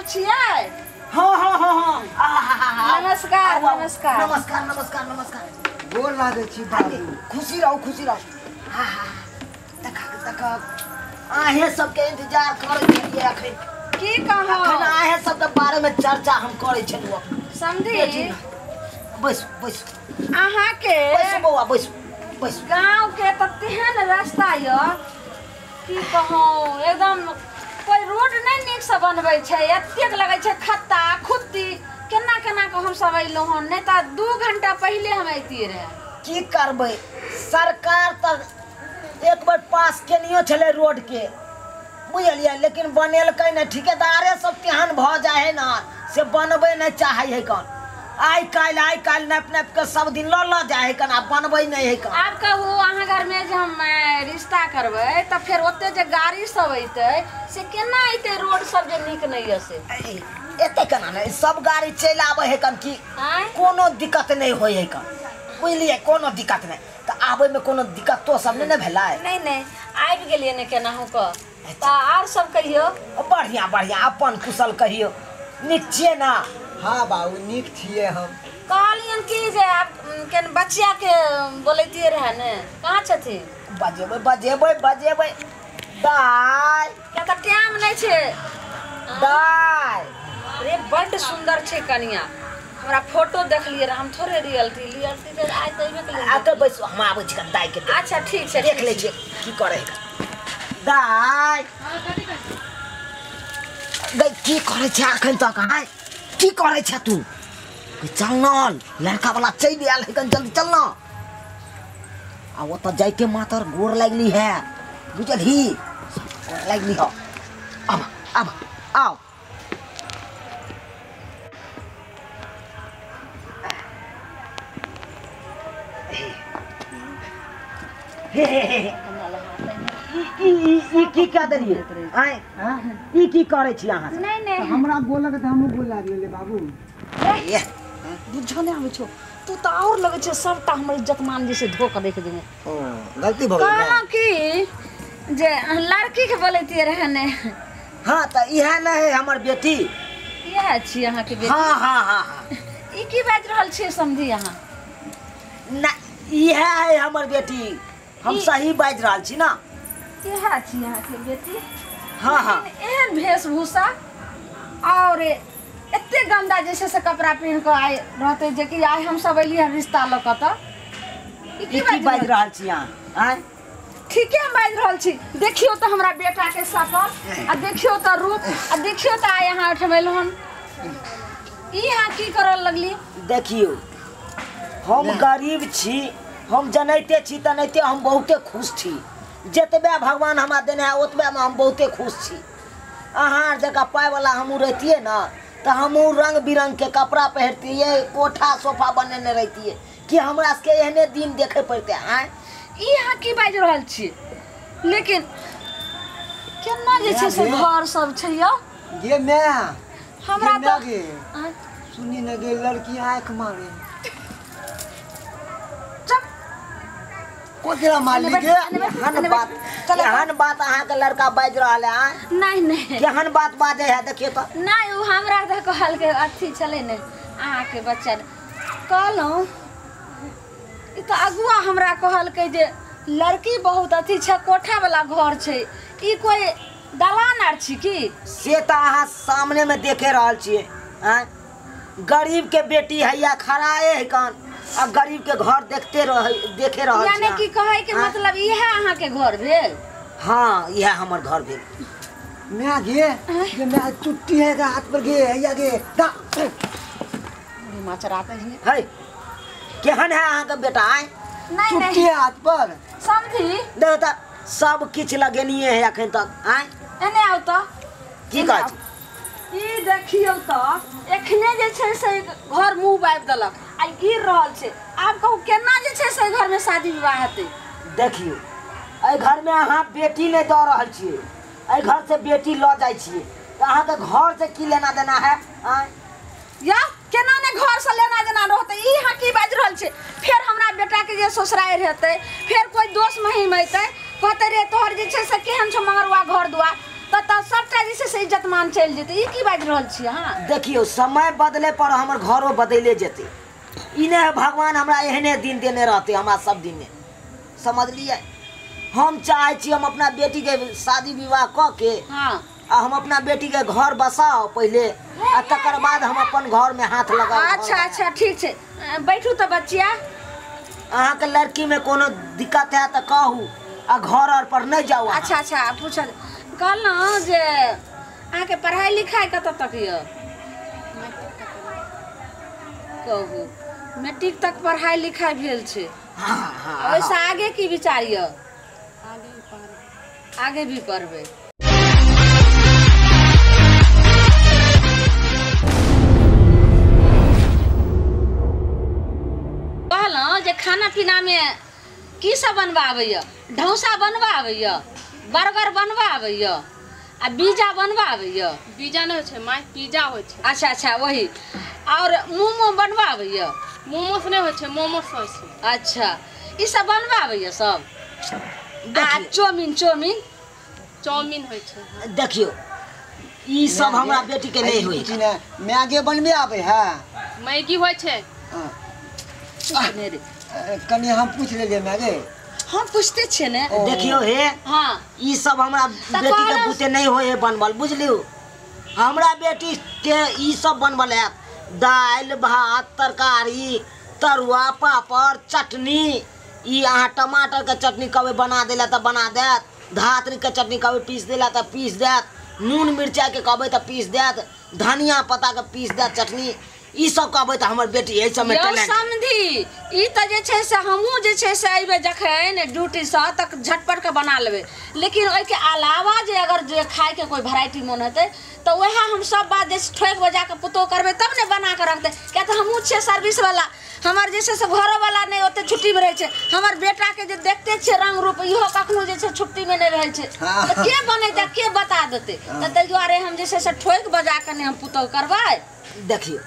छियै? हाँ हाँ हाँ हाँ। नमस्कार नमस्कार नमस्कार नमस्कार नमस्कार। गोर लागै छी बाबू। खुशी रहू खुशी रहू। हाँ हाँ देखा देखा आहें सबके इंतजार करै छलियै अखन। की कहौ अखन आहें सबके बारे में चर्चा हम करै छलहुँ। समझी बैसू बैसू अहाँ के बैसू बौआ बैसू बैसू। गाँव के तऽ तेहन रास्ता यऽ की कहौ एकदम कोई रोड नहीं नीक से बनबै छै, एतेक लगै छै खत्ता खुत्ती। केना केना के हम सब अयलहुँ हन, नहीं तऽ 2 घंटा पहिले हम अयतियै रहे। की करबै सरकार तऽ एक बार पास केनियो छलै रोड के बुझलियै, लेकिन बनेलकै नहि। ठिकेदारे सब तेहन भऽ जाइ है ना से बनबै नहि चाहै है कन। आइ काल्हि नापि नापि के सब दिन लऽ लऽ जाइ है कन आ बनबै नहि है कन। आब कहू अहाँ घरमे जे हम रिश्ता करबै तऽ फेर ओते जे गाड़ी सब अयतै से केना अयतै? रोड सब जे नीक नहि यऽ से एते केना नहि सब गाड़ी चलि आबै है कन की कोनो दिक्कत नहि होइ है कन बुझलियै? कोनो दिक्कत नहि तऽ आबैमे कोनो दिक्कतो सब नहि ने भेलै? नहि नहि आबि गेलियै ने केनाहु कऽ। तऽ आर सब कहियौ? बढ़िआँ बढ़िआँ अपन कुशल कहियौ। नीक छियै ना? हाँ बाबू नीक छियै हम। कहलियनि कि जे आब केन बचिया के बोलैतियै रहए ने, कहाँ छथिन? बजेबै बजेबै बजेबै। दाइ किया तऽ टाइम नहि छै। दाइ रे बड्ड सुन्दर छै कनिया, हमरा फोटो देखलियै रहे हम थोड़े रियलिटी रियलिटी तऽ आइ तऽ अयबे केलियै। आके बैसू हम आबै छी कनि दाइके। अच्छा ठीक छै देख लै छियै की करै है। दाइ गै की करै छै अखन तक? आइ की करै छै तू? चल न लड़का वाला चलि आयल है कनि जल्दी चल न। आ ओतऽ जाइके मातर गोर लागली है बुझलही? गोर लागली है। आब आब आओ। हे हे हे ई की कह देलियै? आँय ई की करै छी अहाँ? नहि नहि हमरा गोलक तऽ हमहूँ गोल लागि लेलियै बाबू। बुझऽ नहि आबै छौ तू तऽ आओर लगै छै सबटा हमर इज्जत मान जे छै धो कऽ देख देने। ओ गलती भऽ गेल। कहलहुँ कि जे लड़कीके बोलैतियै रहए ने। हाँ तऽ इएह ने है हमर बेटी। इएह छी अहाँके बेटी? हाँ हाँ हाँ हाँ। ई की बाजि रहल छियै समझी अहाँ? ना इएह है हमर बेटी। हम सही बाजि रहल छी ना? इएह छी अहाँके बेटी? हाँ हाँ। एहन वेशभूषा और एते गंदा जे छै से कपड़ा पहिन कऽ आइ रहतै जे कि आइ हमसब एलियै हन रिश्ता लऽ कऽ। तऽ ई की बाजि रहल छी अहाँ? आँय ठीके हम बाजि रहल छी। देखियौ तऽ हमरा बेटाके शकल आ देखियौ तऽ रूप आ देखियौ तऽ आइ अहाँ ओहिठाम एलहुँ हन। ई अहाँ की करऽ लगली? देखियौ हम गरीब छी, हम जनैते छी तनैते हम बहुते खुश छी। जतबे भगवान हमरा देने है ओतबेमे हम बहुते खुश छी। अहाँ जकाँ पाइवला हमहूँ रहितियै ने तऽ हमहूँ रङ्ग बिरङ्गके कपड़ा पहिरतियै, कोठा सोफा बनेने रहितियै कि हमरा सबके एहने दिन देखै पड़तै। आँय ई अहाँ की बाजि रहल छी? लेकिन केना जे छै से घर सब छै यौ? गे my हमरा तऽ सुनी ने गे लड़की आँखि मारे। केहन बात अहाँके लड़का बाजि रहल है? नहीं नहीं केहन बात बाजै है देखियौ तऽ। नहि ओ हमरा तऽ कहलकै अथी छलै ने अहाँके बच्चा। कहलहुँ ई तऽ अगुआ हमरा कहलकै जे लड़की बहुत अथी छै, कोठावला घर छै, ई कोइ दलान आर छी की? से तऽ अहाँ सामनेमे देखे रहल छियै। आँय गरीब के बेटी है या खड़ाए है कन आ गरीब के घर देखते रह देखे रहल छी। यानी कि कहै के मतलब इएह अहाँ के घर भेल? हाँ इएह हमर घर भेल। मैं गे जे मैं चुट्टी है हाथ पर गे हैया गे दा माचरा कहिए है। केहन है अहाँ के बेटा? आय नहीं चुट्टी है हाथ पर समझी देखो त सब किछ लगेनिए है अखन तक। आय एने आउ त की कहै छी? ई देखियौ तऽ एखने जे छै से घर मुँह बाबि देलक आ गिर रहल छै। आब कहू केना जे छै से घरमे शादी विवाह हेतै? देखियौ एहि घरमे अहाँ बेटी नहि दऽ रहल छियै, एहि घरसँ बेटी लऽ जाइ छियै तऽ अहाँके घरसँ की लेना देना है? आँय या केना ने घरसँ लेना देना रहतै? ई अहाँ की बाजि रहल छियै? फेर हमरा बेटाके जे ससुरारि हेतै, फेर कोइ दोस्त महिम अयतै कहतै रे तोहर जे छै से केहन छौ मगरुआ घर दुआर, त सबटा जे छै से इज्जत मान चलि जेतै। ई की बाजि रहल छी अहाँ? देखियौ समय बदले पर हमर घरो बदले जेतै। ई नहि भगवान हमरा एहने दिन देने रहतै हमरा सब दिनमे, समझलियै? हम चाहै छी हम अपना बेटीके शादी विवाह कऽ के आ हम अपना बेटीके घर बसाओ पहिले आ तकर बाद हम अपन घरमे हाथ लगाओ। अच्छा अच्छा ठीक छै, बैठू तऽ बच्चिया। अहाँके लड़कीमे कोनो दिक्कत है तऽ कहू, आ घर आर पर नहि जाउ। अच्छा अच्छा पूछल कहलहुँ जे अहाँके पढ़ाइ लिखाइ कतऽ तक यऽ? कहू मैट्रिक तक पढ़ाइ लिखाइ भेल छै, ओहिसँ आगे की विचार यऽ? आगे भी पढ़बै। कहलहुँ जे खाना पीनामे की सब बनबा आबैए? डोसा बनबा आबैए, बर्गर बनबा आबैए, आ पिज्जा बनबा आबैए? पिज्जा नहि होइ छै माय, पिज्जा होइ छै। अच्छा अच्छा वही। और मोमो बनबा आबैए? मोमोस नहि होइ छै, मोमोस होइ छै। अच्छा ई सब बनबा आबैए सब? आ चाउमीन? चाउमीन चाउमीन होइ छै। देखियौ ई सब हमरा बेटी के नहीं होइ छै। मैगी बनबे आबै है? मैगी होइ छै। कनि हम पूछ लेलियै मैगे। हम पूछते छियै ने। देखियौ हे, हाँ ई सब हमरा बेटी के बुते नहीं होय है बनबल, बुझलियौ? हमरा बेटी के ई सब बनबल है दालि भात तरकारी तरुआ पापड़ चटनी। ई अहाँ टमाटर के चटनी कहबै बना देला तऽ बना देत, धात्री के चटनी कहबै पीस देला तऽ पीस देत, नून मिरचाई के कहबै तऽ पीस देत, धनिया पत्ता के पीस देत चटनी। ई सब कहबै तऽ हमर बेटी एहि सबमे टैलेंट। समझी ई तऽ जे छै से हमहूँ जे छै से अयबै जखन ड्यूटीसँ तक झटपट के बना लेबै, लेकिन ओहिके अलावा जे अगर जे खाइके कोइ वेराइटी मोन हेतै तऽ वएह हम सब बात जे ठोकि बजा कऽ पुतोह करबै तब ने बना कऽ रखतै। किया तऽ हमहूँ छियै सर्विसवला, हमर जे छै से घरोवला नहि ओते छुट्टीमे रहै छै। हमर बेटाके जे देखते छियै रंग रूप, इहो कखनो जे छै छुट्टीमे नहि रहै छै, तऽ के बनेतै के बता देतै? तऽ ताहि दुआरे हम जे छै से ठोकि बजा कऽ नहि हम पुतोह करबै। देखियौ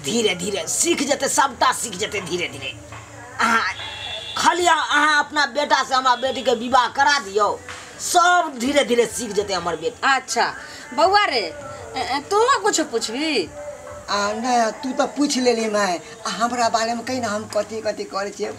धीरे धीरे सीख जेतै, सबटा सीख जेतै धीरे धीरे। अहाँ खाली अहाँ अपना बेटासँ हमरा बेटीके विवाह करा दियौ, सब धीरे धीरे सीख जेतै हमर बेटी। अच्छा बौआ रे, तू कुछ पूछबी? आ नहि तू तऽ पूछि लेली माय, आ हमरा बारेमे कहि ने हम कथी कथी करै छियै।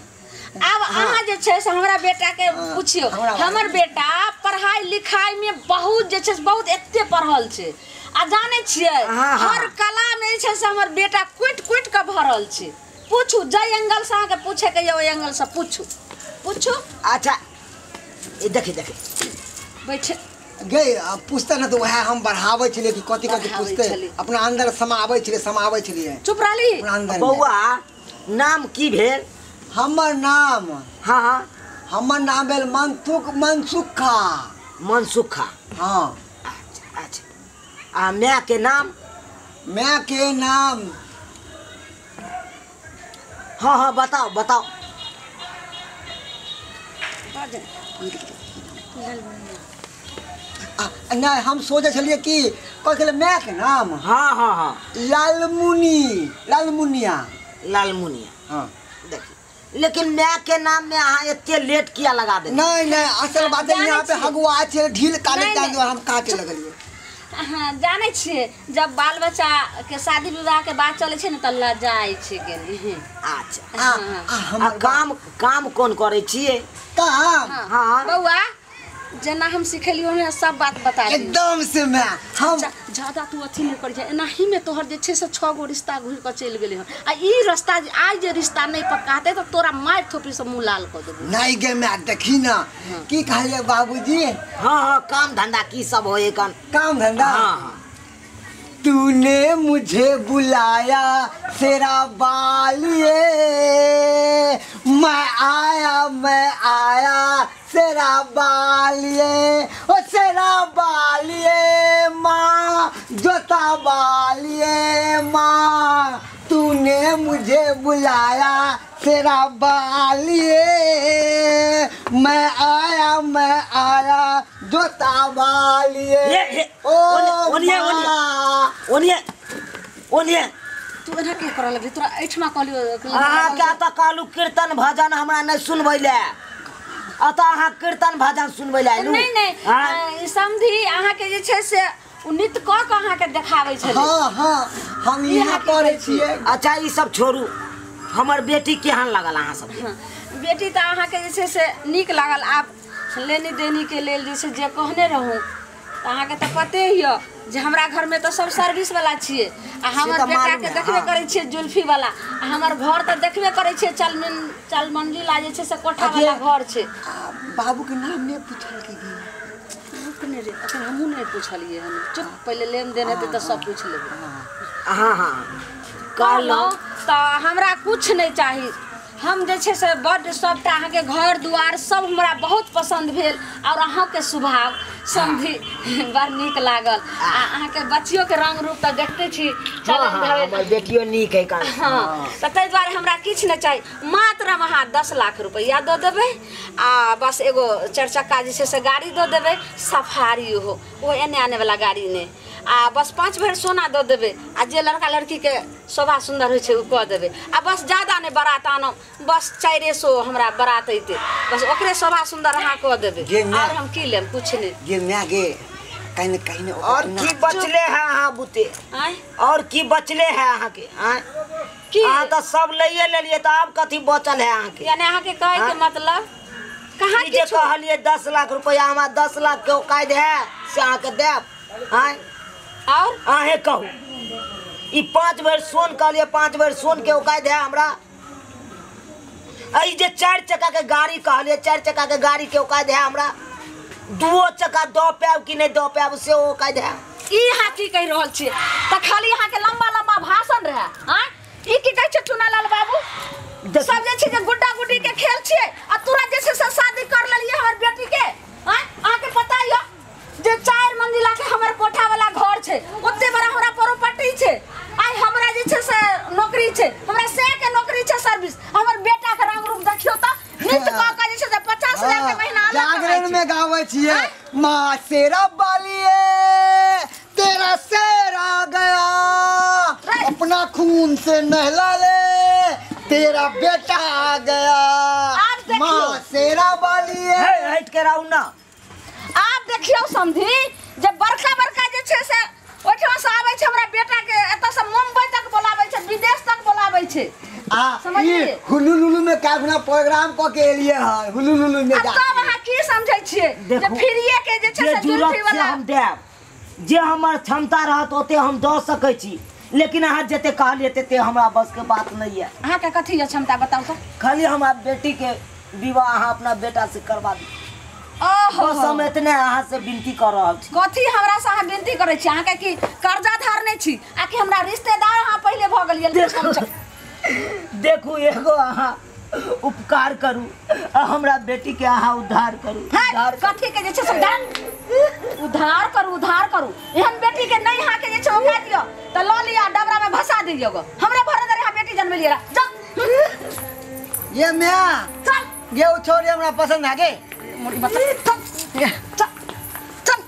आब अहाँ जे छै से हमरा बेटाके पुछियौ। हमर बेटा पढ़ाइ लिखाइमे बहुत जे छै से बहुत एते पढ़ल छै, आ जानै छियै हर कलामे जे छै से हमर बेटा कुटि कुटि कऽ भरल छै। पूछू जाहि एंगलसँ अहाँके पूछैके यऽ ओहि एंगलसँ पूछू पूछू। अच्छा देखी देखी बैठ गे, पूछते ने तऽ वएह हम बढ़ाबै छलियै कि कथी कथी पूछते, अपना अंदर समाबै छलियै समाबै छलियै। चुप रहली। बौआ नाम की भेल? हमर नाम? हाँ हाँ हमर नाम भेल मनसुख। मनसुखा। मनसुखा, हाँ। अच्छा अच्छा आ my के नाम? My के नाम हाँ हाँ बताओ बताओ। नहीं हम सोचे छलियै कि कहै my के नाम? हाँ हाँ हाँ लालमुनि। लालमुनिया। लालमुनिया, हाँ। देखिए लेकिन my के नाम में अहाँ एते लेट किया लगा दे? नहीं नहीं असल बात है यहाँ पे हगुआ छै ढील काटे ताहि दुआरे हम काटे लगलियै। हाँ जानै छियै जब बाल बच्चा के शादी विवाह के बात चलै छै ने तऽ लजाइ छै कनि। अच्छा आ काम काम कोन करै छियै? काम? हाँ बौआ जेना हम सिखेलियो हन सब बात बता दियौ एकदम से। मैं हम ज्यादा तू अथी नहि करै छै, एनाही में तोहर जे छै से 6 गो रिश्ता घुरि कऽ चलि गेलै हन, आ ई रास्ता आइ जे रिश्ता नहि पक्का हेतै तऽ तोरा मारि थोपी से मुँह लाल कऽ देबौ। नहीं गे मैं देखी ना की कहलियै बाबूजी? हाँ हाँ काम धंधा की सब होय कन? काम धंधा? हाँ। तूने मुझे बुलाया तेरा बालिए, मैं आया तेरा बालिए, ओ तेरा बालिए माँ जोता बालिए माँ, तूने मुझे बुलाया तेरा बालिए, मैं आया जोता बालिए। ओ ओनिए ओनिए ओनिए तू एना के करऽ लगली? तोरा एहिठमा कहलियो अहाँ क्या तऽ कहलू कीर्तन भजन हमरा नहि सुनबै ले। अतः अहाँ कीर्तन भजन सुनबै लए आयलू। नहीं नहीं समधी अहाँके जे छै से उ नृत्य कऽ कऽ अहाँके देखाबै छलै। हाँ हाँ हम इहाँ करै छियै। अच्छा ई सब छोड़ू, हमर बेटी केहन लागल अहाँ सबके? बेटी तऽ अहाँके जे छै से नीक लागल। आब लेनी देनी के लेल जे छै जे कहने रहूँ तऽ अहाँके तऽ पते यऽ जे हमरा घरमे तऽ सब सर्विस वाला छियै आ हमर बेटाके देखबे करै छियै जुल्फी वाला आ हमर घर तऽ देखबे करै छियै चल मंजिला जे छै से कोठा वाला घर छै। बाबूके नाम नहि पूछलकै गे? रुक ने रे, अखन हमहूँ नहि पूछलियै हन। चुप, पहिले लेन देन हेतै तऽ सब पूछि लेबै। हाँ हाँ कहलहुँ तऽ हमरा कुछ नहि चाही। हम जे छै से बड्ड सबटा अहाँके घर दुआर सब हमरा बहुत पसन्द भेल और अहाँके स्वभाव समधी बड़ नीक लागल आ अहाँके बच्चियोके रंग रूप तऽ देखते छी। हमर बेटियो नीक है। हाँ तऽ ताहि दुआरे हमरा किछु नहि चाही, मात्र हम अहाँ 10 लाख रुपैआ दऽ देबै आ बस एगो 4 चक्का जे छै से गाड़ी दऽ देबै, सफारी हो, ओ एने आनेवला गाड़ी नहि, आ बस 5 भरि सोना दऽ देबै आ जे लड़का लड़कीके शोभा सुन्दर होइ छै ओ कऽ देबै आ बस ज्यादा नहि बारात आनब, बस 400 हमरा बारात अयतै, बस ओकरे शोभा सुन्दर अहाँ कऽ देबै और हम की लेब कुछ नहि। गे माय गे कहीं कहीं और की बचले है अहाँ बुते? और की बचले है अहाँके? की अहाँ तऽ सब लैए लेलियै तऽ आब कथी बचल है अहाँके? यानी अहाँके कहैके मतलब कहाँ जे कहलियै 10 लाख रुपैआ हमरा 10 लाख के औकाद है से अहाँके देब? आँय और अहें कहू, ई 5 भरि सोन कहलियै, 5 भरि सोन के औकाद है हमरा? ई जे 4 चक्का के गाड़ी कहलियै, 4 चक्का के गाड़ी के औकाद है हमरा? 2 चक्का दऽ पायब कि नहि दऽ पायब से औकाद है? ई अहाँ की कहि रहल छियै? तऽ खाली अहाँके लम्बा लम्बा भाषण रहै। आँय ई की कहै छै चुनालाल बाबू? सब जे छै जे गुड्डा गुड्डी के खेल छियै आ तुरंत जे छै से शादी कर लेलियै हमर बेटी के। आँय अहाँके पता यऽ जे 4 मंजिला के हमर कोठा वाला घर छै, ओते बड़ा हमरा प्रॉपर्टी छै, आइ हमरा जे छै से नौकरी छै, हमरा से के नौकरी छै सर्विस। हमर बेटा के रंग रूप देखियौ तऽ नृत्य कऽ के जे छै से 50 हजार के महीना अलग जागरण में गाबै छियै, माँ शेरा बालिए तेरा शेर आ गया, अपना खून से नहला ले तेरा बेटा आ गया, माँ शेरा बालिए। हट के रहू ना। आब देखियौ समधी जे बड़का बड़का जे छै से ओहिठाम से आबै छै हमरा बेटा के एतऽ से मुंबई तक बोलाबै छै, विदेश तक बोलाबै छै। आ ई हुलुलुलु में का गुना प्रोग्राम क के एलिए है हुलुलुलु में। तब अहाँ की समझै छियै जे फ्रीए के जे छै से जुल्फी वाला हम देब, जे हमर क्षमता रहत ओते हम दऽ सकै छी, लेकिन अहाँ जते कहलियै तते हमरा बस के बात नहीं है। अहाँके कथी यऽ क्षमता बताउ तऽ? खाली हमरा बेटी के विवाह अहाँ अपना बेटा से करवा दी, बस हम इतने अहाँ से विनती कर रहल छी। कथी हमरा से अहाँ विनती करै छी? अहाँके की कर्जा धारने छी आ कि हमरा रिश्तेदार अहाँ पहिले भऽ गेलियै? देखू एगो अहाँ उपकार करू आ हमरा बेटी के अहाँ उद्धार करू। कथी के जे छै से उद्धार करू, उद्धार करू। एहन बेटी के नहि अहाँके जे छै ओका दियौ तऽ लऽ लिअ डबरा में भसा दियौ गो। हमरे भरे अहाँ बेटी जन्मेलियै जाउ। ये माय चल ये ओ छोरी हमरा पसंद आ गे। मोटी बच्चा चल चल चल।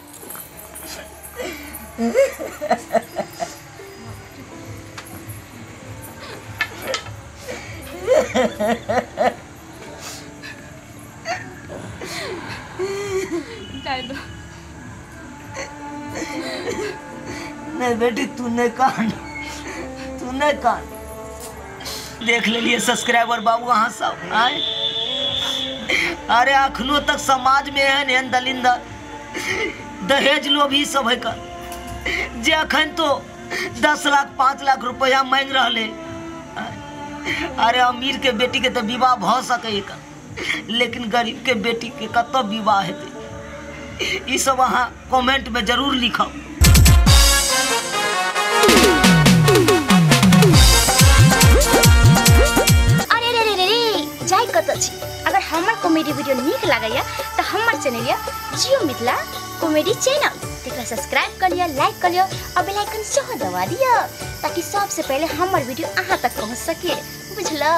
जाय दो। नहीं बेटी तू नहीं कान, तू नहीं कान। देख लेलिए सब्सक्राइबर बाबू अहाँ सब आए। अरे अखनो तक समाज में एहन एहन दलिंदर दहेज लोभी सब है कर जे अखन तो 10 लाख 5 लाख रुपया मांग रहले। अरे अमीर के बेटी के तो विवाह भ सके, लेकिन गरीब के बेटी के कतौ विवाह हेतै? ई सब अहाँ कमेंट में जरूर लिखब। अरे रे रे रे रे जाय कतऽ छी? अगर हमर कॉमेडी वीडियो नीक लागैया तऽ हमर चैनल या जियो मिथिला कॉमेडी चैनल तेकरा सब्सक्राइब कर लिअ, लाइक कर लिअ और बेल आइकन सेहो दबा दिअ ताकि सबसे पहले हमर वीडियो अहाँ तक पहुँच सके। बुझलौ?